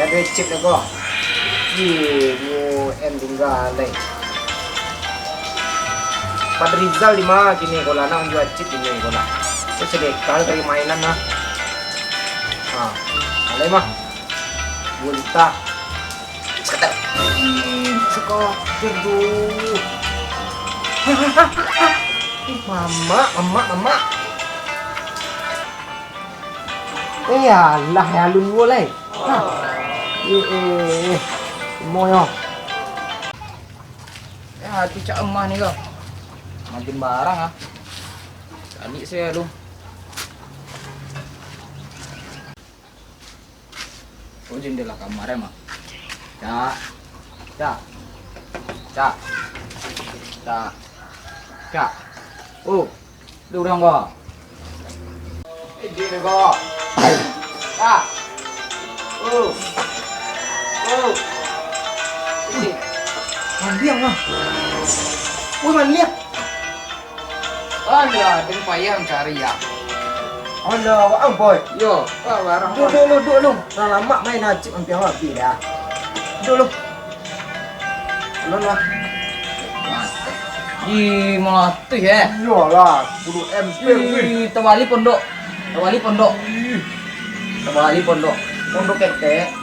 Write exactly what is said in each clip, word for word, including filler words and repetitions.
Duo chip lai ko. Ih, duo M tingga lai. Fadrizal di ma kini ko lah, nak manjua chip kini ko lah. Ko sadekah dari mainan lah. Ha, alai mah. Duo juta. Seketek. Ih, seketek tu. Ih, mamak, mamak, mamak. Eh, alah, ya, alun juo lai. Hah. Eh, eh, eh. Semua yo. Eh, hati cak emah ni ko. Makin barang ah. Adik saya tu. Oh, jendela kamar emang. Cak. Cak. Cak. Cak. Cak. Oh. Ada urang ko? Eh, dia ko. Ah. Oh. Oh. Ini. Mandiang lah. Woi, mandiang. Alah, den payah mancari ya. Alah, awak ang, boy. Yo, wah, barang. Duduak lu, duduak lu. Lah lamak main najik, hampir habis dah. Duduak lu. Alun lah. Ih, malah tu, eh. Iyolah, sepuluh M P, wih. Ih, tabali pondok. Tabali pondok. Ih. Tabali pondok. Pondok ketek.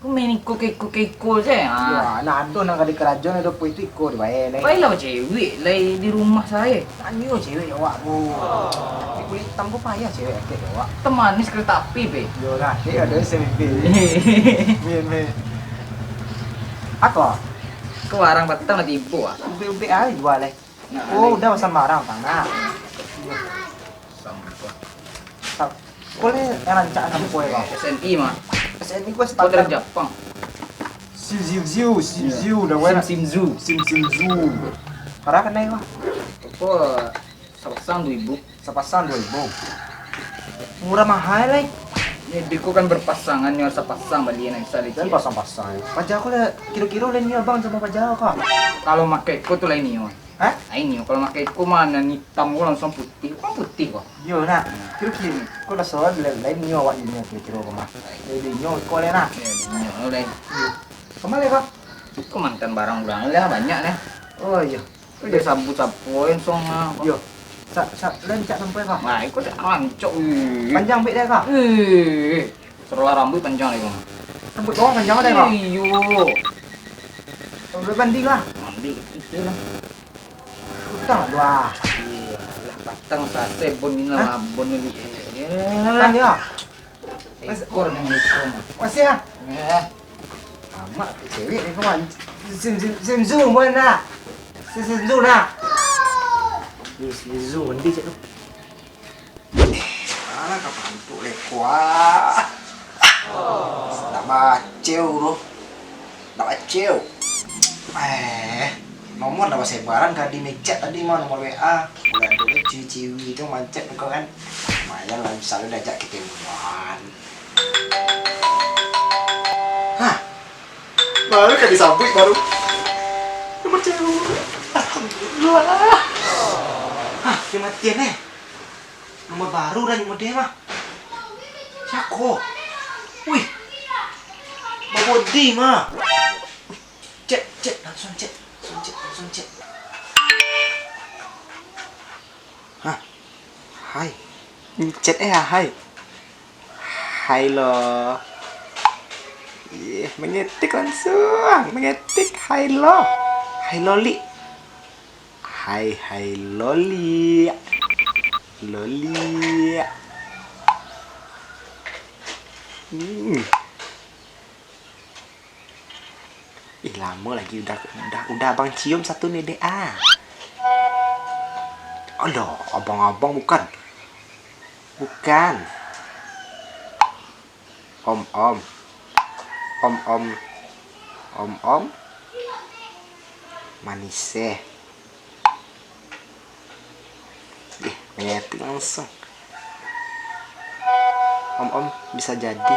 Ko main iko, iko, iko se, ah. Yo, nah, ado nan ka dikarajoan, ado pun itu iko dibayar, lai. Baiklah, cewek, lai di rumah saya. Tanyo cewek awak tu. Di kulit hitam ko payah cewek akeh awak. Temanis kereta api, be. Yo, nah, dia ada S M P. Min, min. Apa? Ko barang patang lah tibo, ah. Ubek-ubek ah, jual, eh. Nah, oh, ni. Udah pasang barang, tang, nah. Sampah. Sa-, ko le nan rancak sampai, Bang? S N I mah. S N I ko standar. Model Japang. Sim, sim, ziu, sim, ziu, dah. Sim, sim, zu. Sim, sim, zu. Bara kanai, Bang? Ko sapasang duo ribu. Sapasang duo ribu. Murah mahal, lai. Yo, di ko kan berpasangan, nyo sapasang bali, nak bisa licin. Kan pasang-pasang. Paja ko le, kiro-kiro le nio, Bang, samo paja ko. Kalau makai ko tu lain nio. Hah? Ai nio, kalau makai ko mah nan itam ko langsung putih. Kan putih ko. Yo, nak. Kiro-kiro ko lah soal lain, lain nio awak nio kiro-kiro ko mah. Jadi nio ko le, nak. Yo, nio le. Iyo. Kama le ko? Ko mantan barang urang lah, banyak lah. Oh, iyo. Udah sabu-sabu, langsung, ah. Yo. Sa-, sa-, lain cak sampai ko. Nah, iko cak rancak, wih. Panjang bek deh ko. Wih. Serulah rambuik panjang lagi. Rambuik bawah panjang deh ko. Iyo. Udah mandi lah. Mandi itu lah. Utang dua. Iyo, lah patang sasai bon ni lah, ah? Bon ni. Kan yo. Ekor yang ekor. Masih ah? Ya. Amak tu cewek ni kawan. Sim, sim, sim, zoom pun nak. Sim, sim, zoom nak. Sim, sim, zoom, mandi cak tu. Alah, ka pantuk leko, ah. Ndak baceu tu. Ndak baceu. Eh, nomor ndak basebaran ka di mecek tadi mah, nomor W A. Kalau ado ciwi-ciwi tu mancet muko kan. Lumayan lah, bisa lo diajak ketemuan. Hah? Baru ka disabuik baru. Nomor cewek. Alhamdulillah. Hah, dia matian eh. Nomor baru dah nomor dia mah. Siako? Wih. Babodi mah. Cek, cek, langsung cek. Langsung cek, langsung cek. Hah? Hai. Chat eh, hai. Hai lo. Ih, mengetik langsung. Mengetik, "Hai lo. Hai Loli." Hai, hai Loli. Loli. Hmm. Ih, lamo lagi udah, udah, udah abang cium satu ni dek ah. Alah, abang-abang bukan. Bukan. Om, om. Om, om. Om, om. Manis eh. Ih, metik langsung. Om, om, bisa jadi.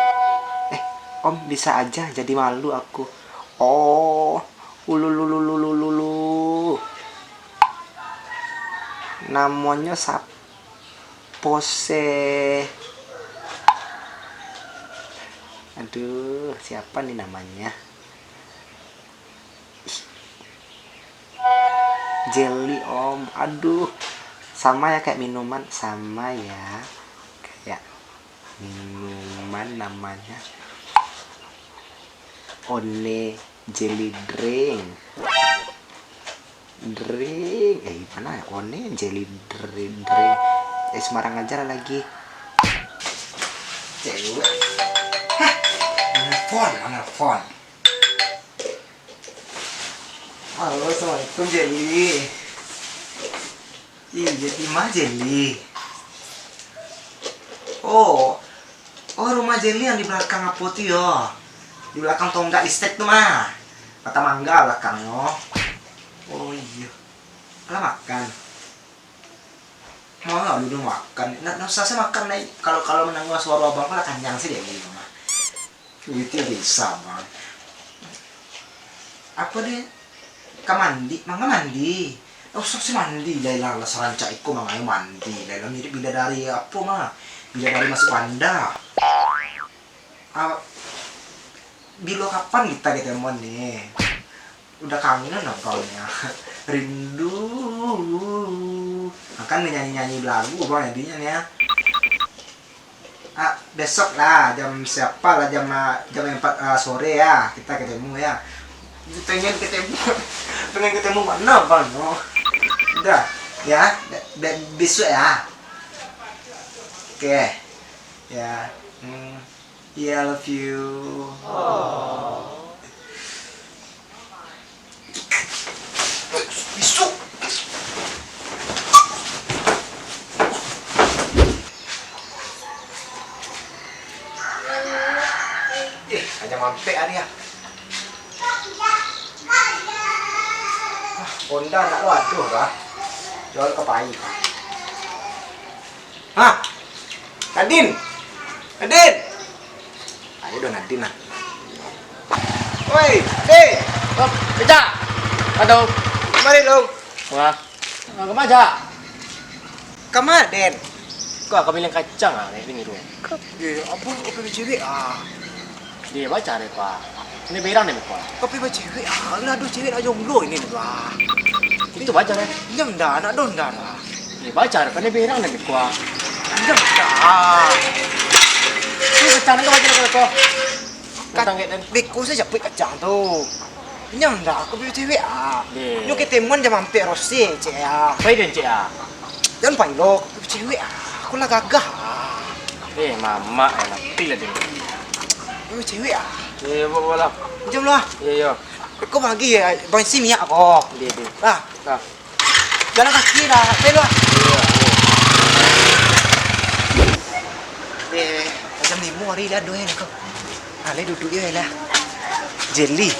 Eh, om, bisa aja jadi malu aku. Oh, ululululululu. Namonyo sapo seh? Aduh, siapa nih namanya? Jelly, Om. Aduh, sama ya kayak minuman, sama ya. Kayak minuman namanya One Jelly Drink. Drink, eh, mana ya? One Jelly Drink, Drink. Eh, sembarang aja lah lagi. Cewek. Hah, nelfon, nelfon. Halo, assalamualaikum, Jelly. Iya, di mana, Jelly? Oh, oh, rumah Jelly yang di belakang apo tu yo? Di belakang tonggak listrik tu mah. Mata mangga belakangnyo. Oh iyo. Alah makan. Malah lu makan. Nak, nak usah saya makan, Nay. Kalau, kalau mendengar suara abang, lah kanyang sih dia ini mah. Duitnya bisa, Bang. Apa deh? Ka mandi, mangga mandi. Usah si mandi, lai lah, lah sarancak iko mangayo mandi, lai lah mirip bidadari apo mah? Bidadari masuk banda. Ah, bilo kapan kita ketemuan nih? Udah kangen abang nih. Rindu. Makan nyanyi-nyanyi lagu abang jadinya nih ya. Ah, besok lah, jam siapa lah, jam, ah, jam empat, ah, sore ya, kita ketemu ya. Pengen ketemu, pengen ketemu mana bang? Oh. Udah, ya, be- be- besok ya. Oke, ya. Hmm. Yeah, I love you. Bisuk. Eh, aja mampek hari ah. Ah, Honda nak lo aduh lah. Jual ke pai. Hah? Nadin! Nadin! Ayo dong Nadin lah. Woi, Dek! Oh, Eja! Aduh. Mari, Long. Wah. Ah, kama, Ja? Kama, Den? Kau kami leng kacang ah, naik ni tu. Eh, abang kau pergi cewek ah. Dia baca deh, Pak. Ini berang deh, Pak. Tapi bacewek ah, lah aduh cewek nak jomblo ini nih, Pak. Itu baca deh. Nyam dah, nak don dah lah. Ini baca deh, ini berang deh, Pak. Nyam dah. Ini kacang ni kau baca deh, kau. Kacang kayak dan beko saya capek kacang tu. Nyam dah, aku beli cewek ah. Deh. Nyo ketemuan jam ampek rose, cek ah. Pai den, cek ah. Jan pai lo, aku beli cewek ah. Aku lah gagah ah. Eh, mamak eh, mati lah dia. Aku beli cewek ah. Iya, iya, bawa lah. Jam lah. Iya, iya. Kau bagi ya, bang isi minyak kau. Iya, iya. Lah. Lah. Jalan kaki lah, pai lo ah. Iya, iya. Eh, jam limo hari lah doh eh kau. Alai duduk je lah. Jelly.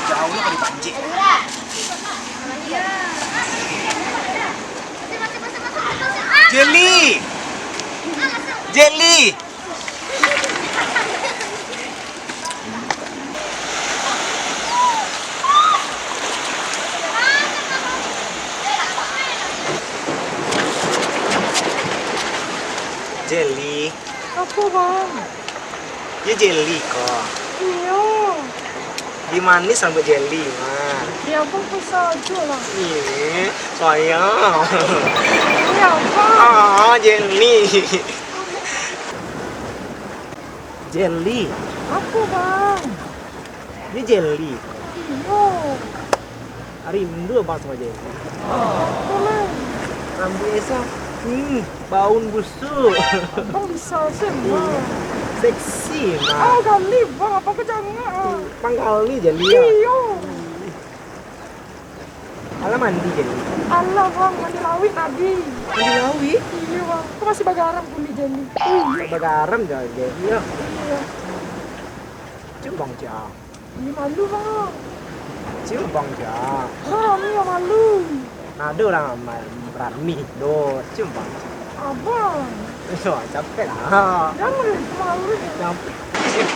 Jauh lah kali banjir. Jelly. Jelly. Jelly. Apo, Bang? Yo jelly ko. Iyo. Di manis rambut jelly, mah. Yo, Abang bisa ajo lah. Iyo, sayang. Iyo, Bang. Ah, jelly. Jelly. Apo, Bang? Ini jelly. Iyo. Rindu abang sama jelly. Apo lai? Rambut Esa, hmm, baun busuk. Abang bisa se, Bang. Seksi, Bang. Ah, gali, Bang. Apa kau jangak, ah? Bang gali jelly, ya? Iyo. Alah mandi jelly. Alah, Bang, mandi lawik tadi. Mandi lawik? Iyo, Bang. Aku masih bagaram kulit jelly. Bagaram jelly, ya? Iyo. Cium, Bang, cium. Ih, malu, Bang. Cium, Bang, ja. Bang, Rami yang malu. Nah, ada orang ma-, Rami. Doh, cium, Bang. Abang. Doh, capek lah. Jangan, malu. Capek. Cium.